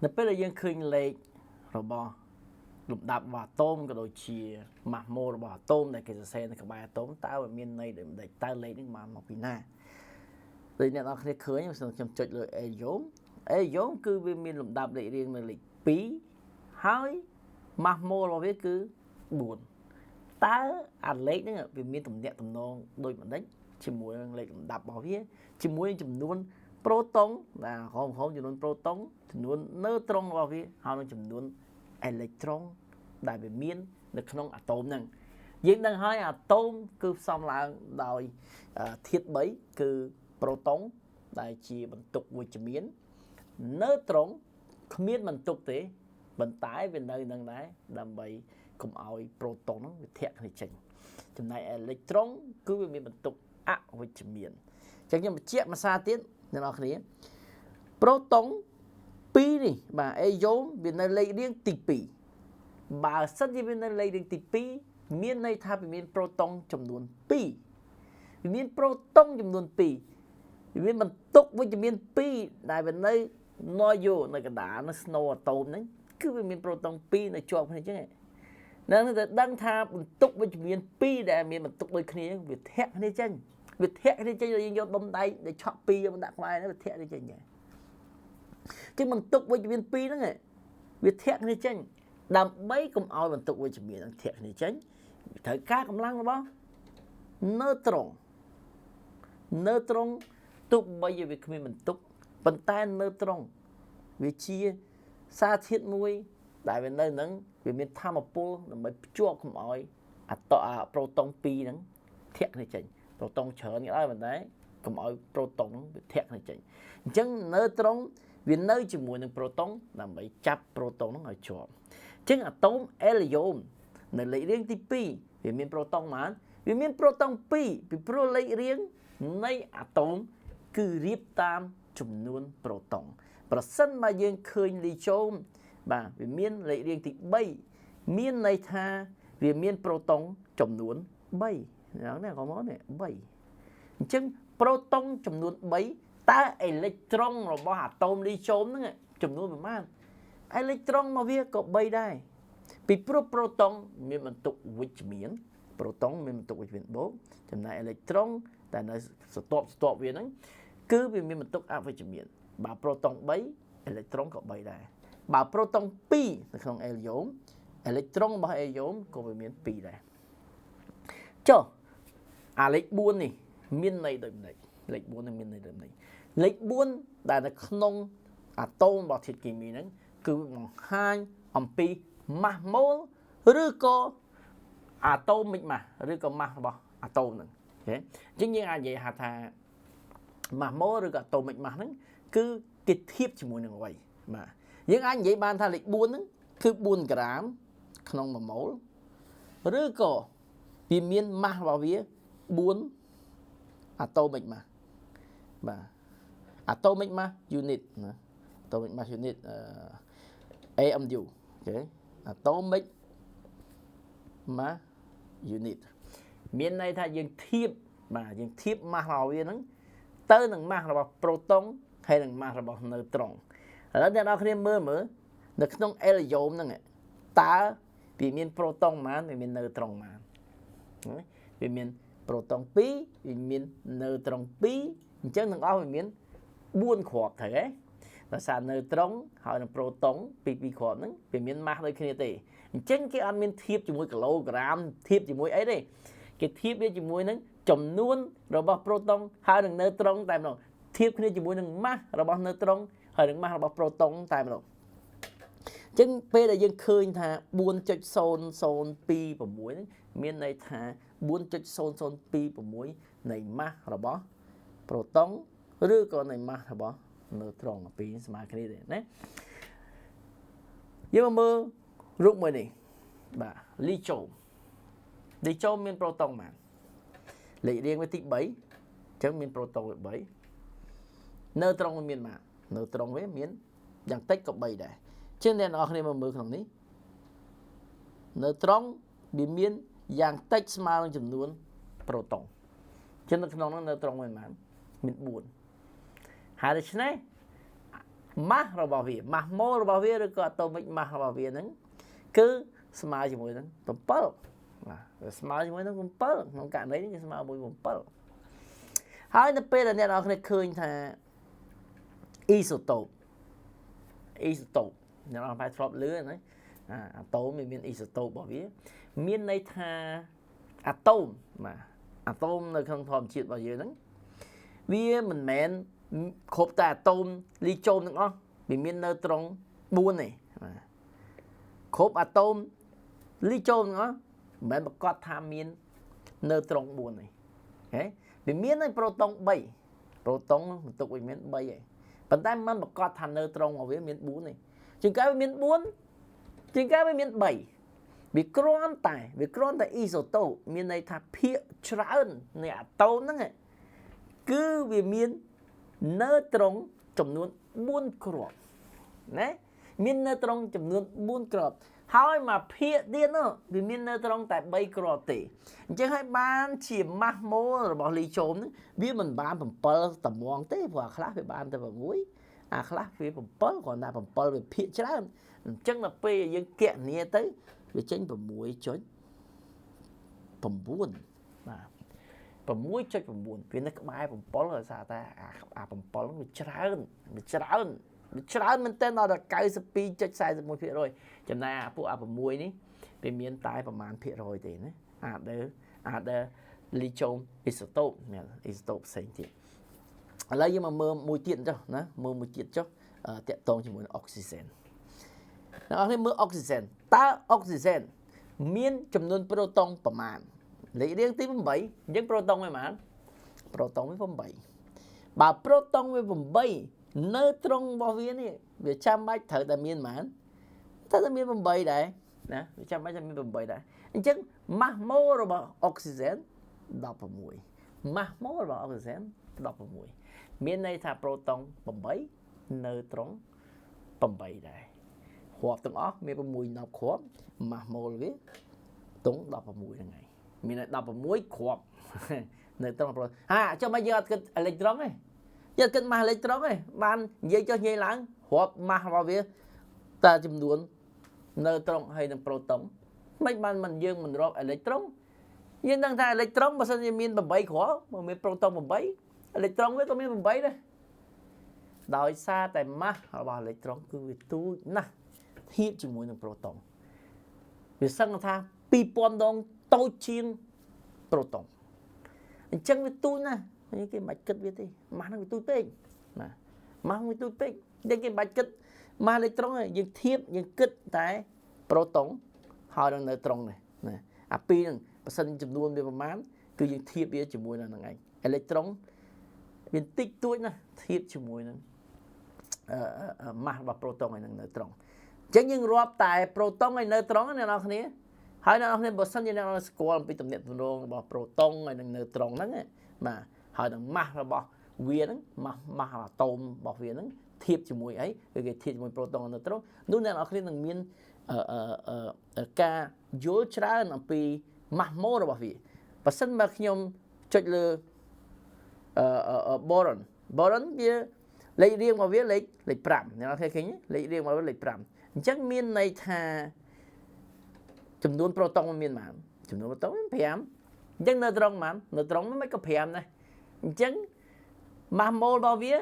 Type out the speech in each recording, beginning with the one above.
នៅពេលដែលយើងឃើញលេខរបស់លំដាប់របស់អាតូមក៏ដូចជាម៉ាស់ម៉ូលរបស់អាតូមដែលគេសរសេរនៅក្បែរអាតូមតើវាមានន័យដូចម្ដេចតើលេខនេះបានមកពីណាដូចអ្នកនរគ្នាឃើញខ្ញុំចុចលើអេយ៉ូមអេយ៉ូមគឺវាមានលំដាប់លេខរៀងនៅលេខ2ហើយម៉ាស់ម៉ូលរបស់វាគឺ4តើអាលេខហ្នឹងវាមានទំនាក់ទំនងដូចម្ដេចជាមួយនឹងលេខលំដាប់របស់វាជាមួយនឹងចំនួនប្រូតុងណាក្រោមក្រោមចំនួនប្រូតុងចំនួនណឺត្រុងរបស់វាហើយនឹងចំនួនអេឡិចត្រូនដែលវាមាននៅក្នុងអាតូមហ្នឹងយើងដឹងហើយអាតូមគឺផ្សំឡើងដោយធាតុ3គឺប្រូតុងដែលជាបន្ទុកវិជ្ជមានណឺត្រុងគ្មានបន្ទុកទេប៉ុន្តែវានៅនឹងដែរដើម្បីកុំឲ្យប្រូតុងហ្នឹងវាធាក់គ្នាចេញចំណែកអេឡិចត្រូនគឺវាមានបន្ទុកអវិជ្ជមានអញ្ចឹងខ្ញុំបញ្ជាក់មួយសារទៀតអ្នកនរគ្នាប្រូតុង2នេះបាទអេយ៉ូមវានៅលេខរៀងទី2បើសិនជាវានៅលេខរៀងទី2មានន័យថាវាមានប្រូតុងចំនួន2វាមានប្រូតុងចំនួន2វាមានបន្ទុកវិជ្ជមាន2ដែលវានៅណយូនៅកណ្ដាលនៅស្នូអាតូមហ្នឹងគឺវាមានប្រូតុង2នៅជាប់គ្នាអញ្ចឹងនឹងតែដឹងថាបន្ទុកវិជ្ជមាន2ដែលមានបន្ទុកដូចគ្នាវាធាក់គ្នាចេញវាធាក់គ្នាចេញយើងយកដុំដែកដែលឆក់2យកមកដាក់ក្បែរហ្នឹងវាធាក់គ្នាចេញចឹងបន្ទុកវិជ្ជមាន2ហ្នឹងវាធាក់គ្នាចេញដើម្បីកុំឲ្យបន្ទុកវិជ្ជមានហ្នឹងធាក់គ្នាចេញត្រូវការកម្លាំងរបស់ណឺត្រុងណឺត្រុងទោះបីជាវាគ្មានបន្ទុកប៉ុន្តែណឺត្រុងវាជាសារធាតុមួយដែលវានៅហ្នឹងវាមានធម៌ពលដើម្បីភ្ជាប់កុំឲ្យអាតអាប្រូតុង2ហ្នឹងធាក់គ្នាចេញប្រូតុងច្រើនក៏ដោយប៉ុន្តែកុំឲ្យប្រូតុងវាធាក់គ្នាចេញអញ្ចឹងណឺត្រុងវានៅជាមួយនឹងប្រូតុងដើម្បីចាប់ប្រូតុងហ្នឹងឲ្យជាប់អញ្ចឹងអាតូមអេលីយ៉ូមនៅលេខរៀងទី2វាមានប្រូតុងប៉ុន្មានវាមានប្រូតុង2ពីព្រោះលេខរៀងនៃអាតូមគឺរៀបតាមចំនួនប្រូតុងប្រសិនបើយើងឃើញលីយ៉ូមបាទវាមានលេខរៀងទី3មានន័យថាវាមានប្រូតុងចំនួន3ហ្នឹងណាកុំមកនេះ3អញ្ចឹងប្រូតុងចំនួន3តើអេឡិចត្រូនរបស់អាតូមលីយ៉ូមហ្នឹងចំនួនប៉ុន្មានអេឡិចត្រូនមកវាក៏3ដែរពីព្រោះប្រូតុងមានបន្ទុកវិជ្ជមានប្រូតុងមានបន្ទុកវិជ្ជមានបូកចំណែកអេឡិចត្រូនតែនៅស្ទាប់ស្ទាប់វាហ្នឹងគឺវាមានបន្ទុកអវិជ្ជមានបើប្រូតុង3អេឡិចត្រូនក៏3ដែរបើប្រូតុង2នៅក្នុងអេលីយ៉ូមអេឡិចត្រូនរបស់អេលីយ៉ូមក៏វាមាន2ដែរចុះអាលេខ4នេះមានន័យដូចម្ដេចលេខ4នេះមានន័យដូចម្ដេចលេខ4ដែលនៅក្នុងអាតូមរបស់ធាតុគីមីហ្នឹងគឺបង្ហាញអំពីម៉ាស់ម៉ូលឬក៏អាតូមិកម៉ាស់ឬក៏ម៉ាស់របស់អាតូមហ្នឹងអូខេអញ្ចឹងយើងអាចនិយាយថាម៉ាស់ម៉ូលឬក៏អាតូមិកម៉ាស់ហ្នឹងគឺគេធៀបជាមួយនឹងអ្វីបាទយើងអាចនិយាយបានថាលេខ4ហ្នឹងគឺ4ក្រាមក្នុង1ម៉ូលឬក៏វាមានម៉ាស់របស់វា4អាតូមិកម៉ាស់បាទ atomic mass unit ណា atomic mass unit AMU អូខេ atomic mass unit មានន័យថាយើងធៀបបាទយើងធៀបម៉ាស់របស់វាហ្នឹងទៅនឹងម៉ាស់របស់ប្រូតុងហើយនិងម៉ាស់របស់ណឺត្រុងឥឡូវអ្នកនរគ្នាមើលមើលនៅក្នុងអេលីយ៉ូមហ្នឹងតើវាមានប្រូតុងប៉ុន្មានវាមានណឺត្រុងប៉ុន្មានវាមានប្រូតុង2វាមានណឺត្រុង2អញ្ចឹងទាំងអស់វាមាន4គ្រាប់ត្រូវទេដោយសារណឺត្រុងហើយនឹងប្រូតុងពី2គ្រាប់ហ្នឹងវាមានម៉ាស់ដូចគ្នាទេអញ្ចឹងគេអត់មានធៀបជាមួយគីឡូក្រាមធៀបជាមួយអីទេគេធៀបវាជាមួយនឹងចំនួនរបស់ប្រូតុងហើយនឹងណឺត្រុងតែម្ដងធៀបគ្នាជាមួយនឹងម៉ាស់របស់ណឺត្រុងហើយនឹងម៉ាស់របស់ប្រូតុងតែម្ដងអញ្ចឹងពេលដែលយើងឃើញថា4.0026ហ្នឹងមានន័យថា4.0026នៃម៉ាស់របស់ប្រូតុងឬក៏នៃម៉ាស់របស់ណឺត្រុងពីរស្មើគ្នាទេណាយើងមកមើលរូបមួយនេះបាទលីយ៉ូមលីយ៉ូមមានប្រូតុងប៉ុន្មានលេខរៀងវាទី3អញ្ចឹងមានប្រូតុងវា3នៅត្រង់វាមានប៉ុន្មាននៅត្រង់វាមានយ៉ាងតិចក៏3ដែរជាងអ្នកនរគ្នាមកមើលក្នុងនេះនៅត្រង់វាមានយ៉ាងតិចស្មើនឹងចំនួនប្រូតុងចឹងនៅក្នុងនោះនៅត្រង់វាប៉ុន្មានមាន4ហើយដូច្នេះ ម៉ាស់របស់វាម៉ាស់ម៉ូលរបស់វាឬក៏ atomic mass របស់វាហ្នឹងគឺស្មើជាមួយនឹង7បាទស្មើជាមួយនឹង7ក្នុងករណីនេះគឺស្មើមួយ7ហើយនៅពេលដែលអ្នកនរគ្នាឃើញថា isotope isotope អ្នកនរប្រហែលធ្លាប់ឮណាអាតូមវាមាន isotope របស់វាមានន័យថាអាតូមបាទអាតូមនៅក្នុងធម្មជាតិរបស់យើងហ្នឹងវាមិនមែនគ្រប់តែអាតូមលីចូមទាំងអស់វាមាននៅត្រង់4ទេបាទគ្រប់អាតូមលីចូមទាំងអស់មិនមែនប្រកាសថាមាននៅត្រង់4ទេហេវាមាននៅប្រូតុង3ប្រូតុងបន្ទុកវាមាន3ឯងប៉ុន្តែមិនប្រកាសថានៅត្រង់របស់វាមាន4ទេជាងកាលវាមាន4ជាងកាលវាមាន3វាគ្រាន់តែអ៊ីសូតូបមានន័យថាភាគច្រើននៃអាតូមហ្នឹងគឺវាមាននៅត្រង់ចំនួន4គ្រាប់ណាមាននៅត្រង់ចំនួន4គ្រាប់ហើយមកភាគទៀតនោះវាមាននៅត្រង់តែ3គ្រាប់ទេអញ្ចឹងហើយបានជាម៉ាស់ម៉ូលរបស់លីចូមហ្នឹងវាមិនបាន7តម្ងទេព្រោះអាខ្លះវាបានតែ6អាខ្លះវា7គ្រាន់តែ7វាភាគច្រើនអញ្ចឹងដល់ពេលយើងគណនាទៅវាចេញ6.9បាទ6.9វានៅក្បែរ7ដោយសារតែអា7ហ្នឹងវាច្រើនវាច្រើនវាច្រើនមែនទែនដល់ 92.41% ចំណែកអាពួកអា6នេះវាមានតែប្រមាណភាគរយទេណាអាដើលីចូមអ៊ីសូតូបមានអ៊ីសូតូបផ្សេងទៀតឥឡូវយើងមកមើលមួយទៀតចុះណាមើលមួយទៀតចុះតាក់ទងជាមួយនឹងអុកស៊ីសែនអ្នកនរមើលអុកស៊ីសែនតើអុកស៊ីសែនមានចំនួនប្រូតុងប្រមាណលេខរៀងទី8អញ្ចឹងប្រូតុងវាប្រមាណប្រូតុងវា8បើប្រូតុងវា8នៅត្រង់របស់វានេះវាចាំបាច់ត្រូវតែមានប្រមាណត្រូវតែមាន8ដែរណាវាចាំបាច់តែមាន8ដែរអញ្ចឹងម៉ាស់ម៉ូលរបស់អុកស៊ីសែន16ម៉ាស់ម៉ូលរបស់អុកស៊ីសែន16មានន័យថាប្រូតុង8នៅត្រង់8ដែរគ្រាប់ទាំងអស់មាន6 10គ្រាប់ម៉ាស់ម៉ូលវាតុង16ហ្នឹងឯងមាន16គ្រាប់នៅត្រង់ប្រូហាចុះមកយើងអត់គិតអេឡិចត្រុងទេយើងគិតម៉ាស់អេឡិចត្រុងទេបាននិយាយចុះនិយាយឡើងរាប់ម៉ាស់របស់វាតែចំនួននៅត្រង់ហើយនឹងប្រូតុងមិនបានមិនយើងមិនរាប់អេឡិចត្រុងយើងដឹងថាអេឡិចត្រុងបើសិនជាមាន8គ្រាប់បើមានប្រូតុង8អេឡិចត្រុងវាក៏មាន8ដែរដោយសារតែម៉ាស់របស់អេឡិចត្រុងគឺវាទូចណាស់ធៀបជាមួយនឹងប្រូតុងវាសឹងថា2000ដងតូចជាងប្រូតុងអញ្ចឹងវាទូចណាស់គេមិនបាច់គិតវាទេម៉ាស់ហ្នឹងវាទូចពេកណាម៉ាស់វាទូចពេកតែគេមិនបាច់គិតម៉ាស់អេឡិចត្រុងទេយើងធៀបយើងគិតតែប្រូតុងហើយនឹងនៅត្រង់នេះណាអាពីរហ្នឹងបើសិនចំនួនវាប្រមាណគឺយើងធៀបវាជាមួយនឹងហ្នឹងឯងអេឡិចត្រុងវាតិចតួចណាស់ធៀបជាមួយនឹងម៉ាស់របស់ប្រូតុងហើយនឹងនៅត្រង់អញ្ចឹងយើងរាប់តែប្រូតុងហើយនៅត្រង់អ្នកនរគ្នាហើយអ្នកនរគ្នាបើសិនជាអ្នកនរស្គាល់អំពីទំនាក់ទំនងរបស់ប្រូតុងហើយនឹងនៅត្រង់ហ្នឹងបាទហើយនឹងម៉ាស់របស់វាហ្នឹងម៉ាស់អាតូមរបស់វាហ្នឹងធៀបជាមួយអីគឺគេធៀបជាមួយប្រូតុងនៅត្រង់នោះអ្នកនរគ្នានឹងមានការយល់ច្រើនអំពីម៉ាស់ម៉ូលរបស់វាបើសិនបើខ្ញុំចុចលើ boron boron វាលេខរៀងរបស់វាលេខ5អ្នកនរគ្នាឃើញលេខរៀងរបស់វាលេខ5អញ្ចឹងមានន័យថាចំនួនប្រូតុងមានប៉ុន្មានចំនួនប្រូតុងមាន5អញ្ចឹងនៅត្រង់ប៉ុន្មាននៅត្រង់មិនក៏5ដែរអញ្ចឹងម៉ាស់ម៉ូលរបស់វា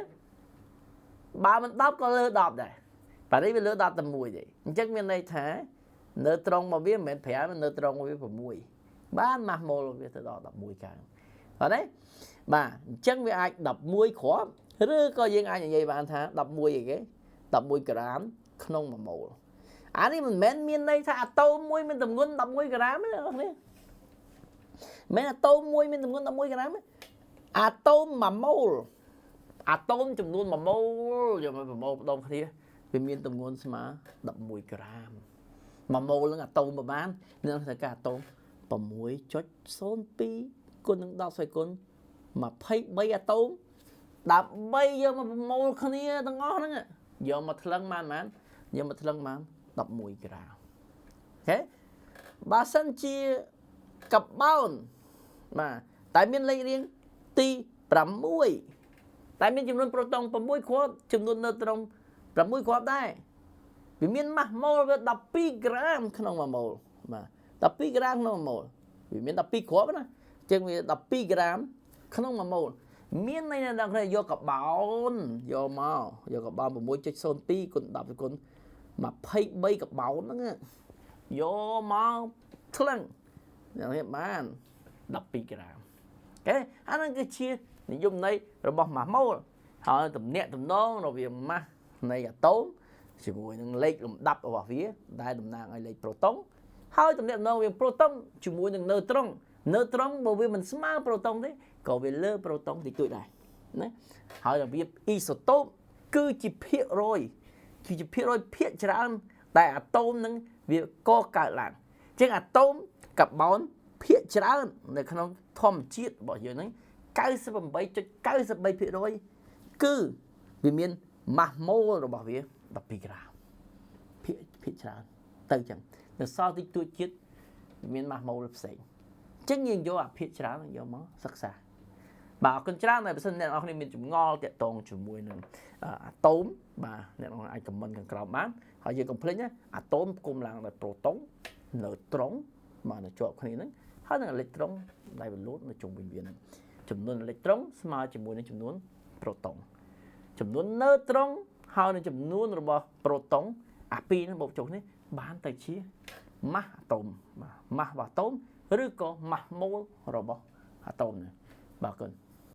បើមិន10ក៏លើ10ដែរប៉ានេះវាលើ10តែមួយទេអញ្ចឹងមានន័យថានៅត្រង់របស់វាមិនមែន5នៅត្រង់របស់វា6បានម៉ាស់ម៉ូលរបស់វាទៅដល់11កើបាទទេបាទអញ្ចឹងវាអាច11គ្រាប់ឬក៏យើងអាចនិយាយបានថា11អីគេ11ក្រាមក្នុង1ម៉ូលអានេះមិនមែនមានន័យថាអាតូមមួយមានទម្ងន់11ក្រាមទេអ្នកនរមិនអាតូមមួយមានទម្ងន់11ក្រាមទេអាតូម1ម៉ូលអាតូមចំនួន1ម៉ូលយកមកប្រមូលផ្ដុំគ្នាវាមានទម្ងន់ស្មើ11ក្រាម1ម៉ូលនឹងអាតូមប្រហែលនឹងត្រូវការអាតូម 6.02 គុណនឹង10ស្វ័យគុណ23អាតូមដើម្បីយកមកប្រមូលគ្នាទាំងអស់ហ្នឹងយកមកថ្លឹងបានប៉ុន្មានយកមកថ្លឹងបាន11ក្រាមអូខេបើសិនជាកាបូនបាទតែមានលេខរៀងទី6តែមានចំនួនប្រូតុង6គ្រាប់ចំនួននៅត្រង់ 6គ្រាប់ដែរវាមានម៉ាស់ម៉ូលវា12ក្រាមក្នុង1ម៉ូលបាទ12ក្រាមក្នុង1ម៉ូលវាមាន12គ្រាប់ណាជាងវា12ក្រាមក្នុង1ម៉ូលមានន័យថាអ្នកយកកបោនយកមកយកកបោន6.02គុណ10គុណ23កបោនហ្នឹងយកមកថ្លឹងអ្នកនេះបាន12ក្រាមអូខេអាហ្នឹងគឺជានិយមន័យរបស់ម៉ាស់ម៉ូលហើយតំណាក់តំណងរវាងម៉ាស់នៃអាតូមជាមួយនឹងលេខលំដាប់របស់វាដែលតំណាងឲ្យលេខប្រូតុងហើយតំណាក់តំណងវាប្រូតុងជាមួយនឹងណឺត្រុងណឺត្រុងបើវាមិនស្មើប្រូតុងទេក៏វាលើប្រូតុងតិចតួចដែរណាហើយរបៀបអ៊ីសូតូបគឺជាភាគរយគឺជាភាគរយភាគច្រើនដែលអាតូមនឹងវាកកើតឡើងអញ្ចឹងអាតូមកាបូនភាគច្រើននៅក្នុងធម្មជាតិរបស់យើងហ្នឹង 98.93% គឺវាមានម៉ាស់ម៉ូលរបស់វា12ក្រាមភាគច្រើនទៅចឹងនៅសល់តិចតួចជាតិមានម៉ាស់ម៉ូលផ្សេងអញ្ចឹងយើងយកអាភាគច្រើនយកមកសិក្សាបាទអរគុណច្រើនដែលបើសិនអ្នកនរគ្នាមានចម្ងល់តាក់ទងជាមួយនឹងអាតូមបាទអ្នកនរអាចខមមិនខាងក្រោមបានហើយយើងកុំភ្លេចណាអាតូមផ្គុំឡើងដោយប្រូតុងនៅត្រង់បាទនៅជាប់គ្នាហ្នឹងហើយនឹងអេឡិចត្រុងដែលវាលោតនៅជុំវិញវាហ្នឹងចំនួនអេឡិចត្រុងស្មើជាមួយនឹងចំនួនប្រូតុងចំនួនណឺត្រុងហើយនឹងចំនួនរបស់ប្រូតុងអាពីរហ្នឹងបូកចុះនេះបានទៅជាម៉ាស់អាតូមបាទម៉ាស់របស់អាតូមឬក៏ម៉ាស់ម៉ូលរបស់អាតូមហ្នឹងបាទអរគុណ។